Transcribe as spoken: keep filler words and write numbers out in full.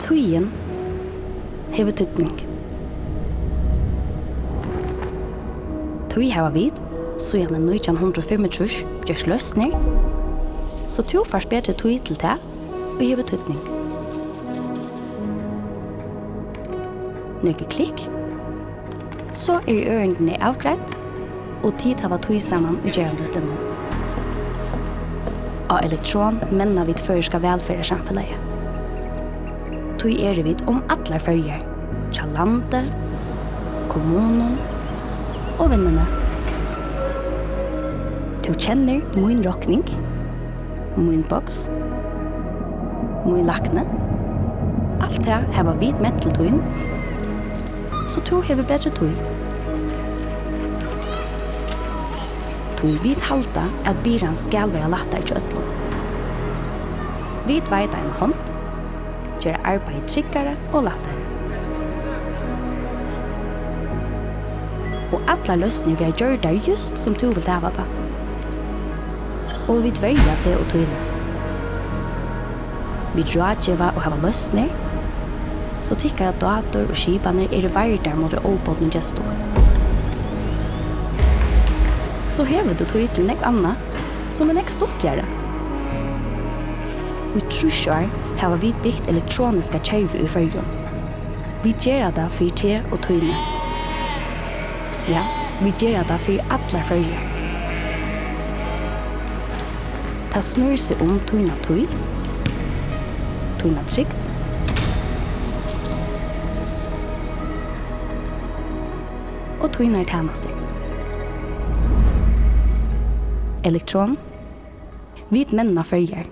Tíðin hevur týdning. Tí hava vit, síðan í nítjan hundrað og fimmogtrýss, gjørt loysnir, so tú fært betri tíð til tað, ið hevur týdning. Nøkur klikk, so eru ørindini avgreidd, og tit hava tíð saman í gerandisdegnum. Á Elektron menna vit føroyska vælferðarsamfelagið. Tí eru vit um allar Føroyar, hjá landi, kommunum og vinnuni. Tú kennir Mín Rokning, Mínboks, Mín Lækni. Alt tað hava vit ment til tín, so tú hevur betri tíð. Tí vit halda, at byrðan skal vera lættari hjá øllum. Vit veita eina hond, gera arbeiðið tryggari og lættari. Og allar loysnir verða gjørdar, júst sum tú vilt hava tað. Og vit verja teg og tíni. Vit ráðgeva og hava loysnir, so tykkara dátur og skipanir eru vardar móti óbodnum gestum. So hevur tú tíð til nógv annað, sum er nógv stuttligari. Í trýss ár hava vit bygt elektroniska kervið í Føroyum. Vit gera tað fyri teg og tíni. Ja, vit gera tað fyri allar Føroyar. Tað snýr seg um tína tíð, tína trygd og tínar tænastur. Elektron, vit menna Føroyar.